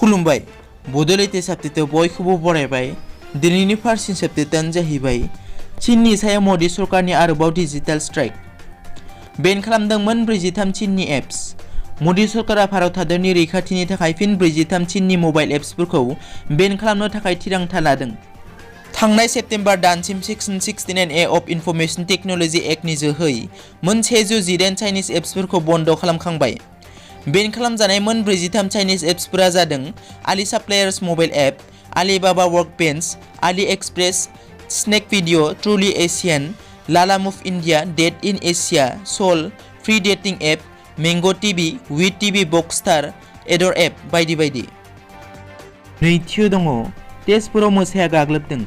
खुलुमबाय बड'लेण्ड साबजेक्टआव बयखौबो बरायबाय। दिनैनि फार्स्ट साबजेक्टआनो जाहैबाय चीननि सायाव मदि सरकारनि आरोबाव डिजिटेल स्ट्राइक। बेन खालामदोंमोन 43 चीननि एप्स। मदि सरकारा भारत हादरनि रैखाथिनि थाखाय फिन 43 चीननि मबाइल एप्सफोरखौ बेन खालामनो थाखाय थिरांथा लादों। थांनाय सेप्तेम्बर दानसिम section 69A of information technology एक्टनि जोहै मोन 118 चाइनिज एप्सफोरखौ बन्द खालामखांबाय। बेन खालामजानाय मोन 43 चाइनिज एप्सफोरा जादों Ali suppliers mobile app, Alibaba Workbench, Ali Express, Snake Video, Truly Asian, Lalamove India, Date in Asia, Soul, free dating app, Mango TV, WeTV Boxstar, Adder app बायदि बायदि। नैथियाव दङ तेजपुराव मोसाया गाग्लोबदों।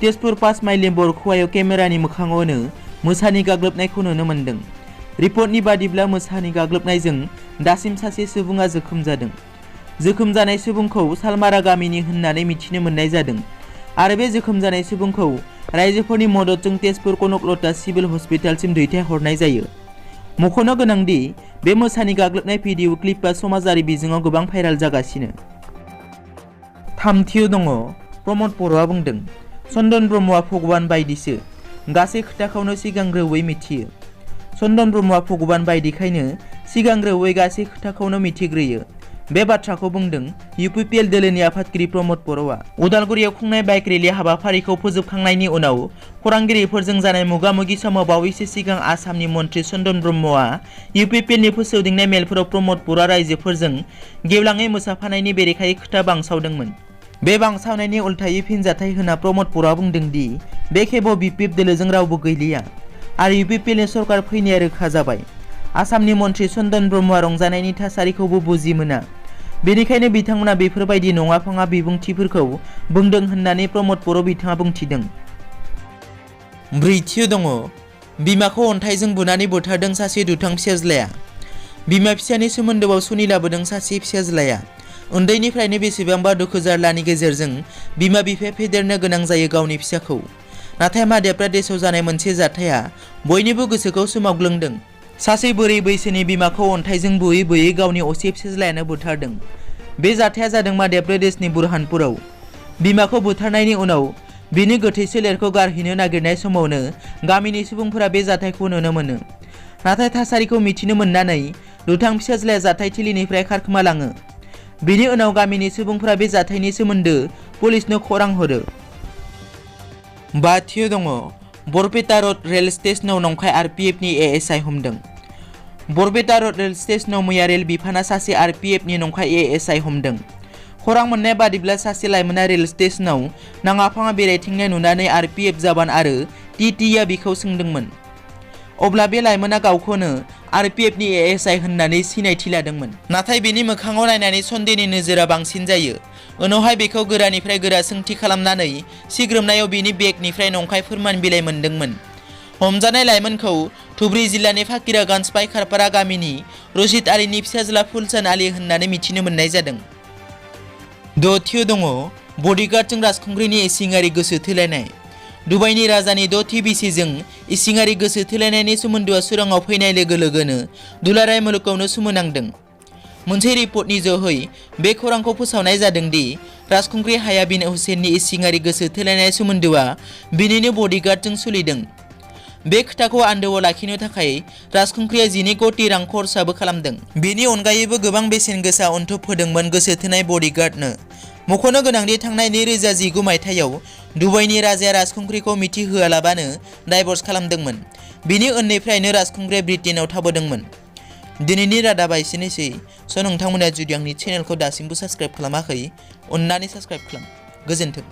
तेजपुर 5 माइलनि बरखुवायाव केमेरानि मोखाङावनो मोसानि गाग्लोबनायखौ नुनो मोन्दों। रिपर्टनि बादिब्ला मोसानि गाग्लोबनायजों दासिम सासे सुबुङा जोखोम जादों। जोखोम जानाय सुबुंखौ सालमारा गामिनि होननानै मिथिनो मोननाय जादों आरो बे जोखोम जानाय सुबुंखौ रायजोफोरनि मददजों तेजपुर कनकलता सिभिल हस्पिटालसिम दैथायहरनाय जायो। मख'नो गोनांदि बे मोसानि गाग्लोबनाय भिडिअ क्लिपआ समाजारि बिजोङाव गोबां भाइराल जागासिनो। थामथियाव दङ प्रमद बर'आ बुंदों चन्दन ब्रह्मआ भगबान बायदिसो, गासै खोथाखौनो सिगांग्रोयै मिथियो। चन्दन ब्रह्मआ भगबान बायदिखायनो सिगांग्रोयै गासै खोथाखौनो मिथिग्रोयो। बे बाथ्राखौ बुंदों UPPL दोलोनि आफादगिरि प्रमद बर'आ। उदालगुरियाव खुंनाय बाइक रेलि हाबाफारिखौ फोजोबखांनायनि उनाव खौरांगिरिफोरजों जानाय मोगा-मोगि समाव बावैसो सिगां आसामनि मन्त्रि चन्दन ब्रह्मआ UPPLनि फोसावदिंनाय मेलफोराव प्रमद बर'आ रायजोफोरजों गेवलाङै मोसाफानायनि बेरेखायै खोथा बांसावदोंमोन। बे बांसावनायनि उल्थायै फिनजाथाय होना प्रमद बर'आ बुंदों दि बे खेबाव BPF दोलोजों रावबो गैलिया आरो UPPLनि सरकार फैनाया रोखा जाबाय। आसामनि मन्त्रि चन्दन ब्रह्मआ रंजानायनि थासारिखौबो बुजि मोना, बेनिखायनो बिथांमोना बेफोरबायदि नङा-फाङा बिबुंथिफोरखौ बुंदों होननानै प्रमद बर' बिथाङा बुंथिदों। ब्रैथियाव दङ बिमाखौ अन्थाइजों बुनानै बुथारदों सासे दुथां फिसाज्लाया। बिमा फिसानि सोमोन्दोआव सुनि लाबोदों सासे फिसाज्लाया। उन्दैनिफ्रायनो बेसेबांबा दुखु जारलानि गेजेरजों बिमा बिफाया फेदेरनो गोनां जायो गावनि फिसाखौ। नाथाय मध्य प्रदेशआव जानाय मोनसे जाथाया बयनिबो गोसोखौ सोमावग्लुंदों। सासे बोरै बैसोनि बिमाखौ अन्थाइजों बुयै बुयै गावनि असे फिसाज्लायानो बुथारदों। बे जाथाया जादों मध्य प्रदेशनि बुरहानपुराव। बिमाखौ बुथारनायनि उनाव बिनि गोथै सोलेरखौ गारहैनो नागिरनाय समावनो गामिनि सुबुंफोरा बे जाथायखौ नुनो मोनो। नाथाय थासारिखौ मिथिनो मोननानै दुथां फिसाज्लाया जाथायथिलिनिफ्राय खारखोमालाङो। बिनि उनाव गामिनि सुबुंफोरा बे जाथायनि सोमोन्दो पुलिसनो खौरां हरो। बाथियाव दङ बरपेटा रड रेल स्टेशनाव नंखाय RPFनि ASI हमदों। बरपेटा रड रेल स्टेशनाव मैया रेल बिफाना सासे RPFनि नंखाय ASI हमदों। खौरां मोननाय बादिब्ला सासे लाइमोना रेल स्टेशनाव नाङा-फाङा बेरायथिंनाय नुनानै RPF जवान आरो TTआ बिखौ सोंदोंमोन। अब्ला बे लाइमोना गावखौनो RPFनि ASI होननानै सिनायथि लादोंमोन। नाथाय बेनि मोखाङाव नायनानै सन्देहनि नोजोरा बांसिन जायो। उनावहाय बेखौ गोरानिफ्राय गोरा सोंथि खालामनानै सिग्रोमनायाव बिनि बेगनिफ्राय नंखाय फोरमान बिलाइ मोनदोंमोन। हमजानाय लाइमोनखौ धुबरी जिल्लानि फाकिरागन्ज पाइखारपारा गामिनि रशिद आलीनि फिसाज्ला फुलसान आली होननानै मिथिनो मोननाय जादों। दथियाव दङ बडीगार्डजों राजखुंग्रिनि इसिङारि गोसो थोलायनाय। दुबाइनि राजानि 6 TBCजों इसिङारि गोसो थोलायनायनि सोमोन्दोआ सोराङाव फैनाय लोगो लोगोनो दुलाराय मुलुगावनो सोमोनांदों। मोनसे रिपर्टनि जोहै बे खौरांखौ फोसावनाय जादों दि राजखुंग्रि हाया बिन हुसैननि इसिङारि गोसो थोलायनाय सोमोन्दोआ बिनिनो बडीगार्डजों सोलिदों। बे खोथाखौ आन्दोआव लाखिनो थाखाय राजखुंग्रिया 19 कोटी रां खरसाबो खालामदों। बेनि अनगायैबो गोबां बेसेन गोसा अनथोब होदोंमोन गोसो थोनाय बडीगार्डनो। मख'नो गोनांदि थांनाय 2019 मायथाइयाव दुबाइनि राजाया राजखुंग्रिखौ मिथिहोआलाबानो डाइभर्स खालामदोंमोन। बिनि उननिफ्रायनो राजखुंग्रिया ब्रिटेनआव थाबोदोंमोन। दिनैनि रादाबा एसेनोसै। नोंथांमोना जुदि आंनि चेनेलखौ दासिमबो साबस्क्राइब खालामाखै, अन्नानै साबस्क्राइब खालाम। गोजोन्थों।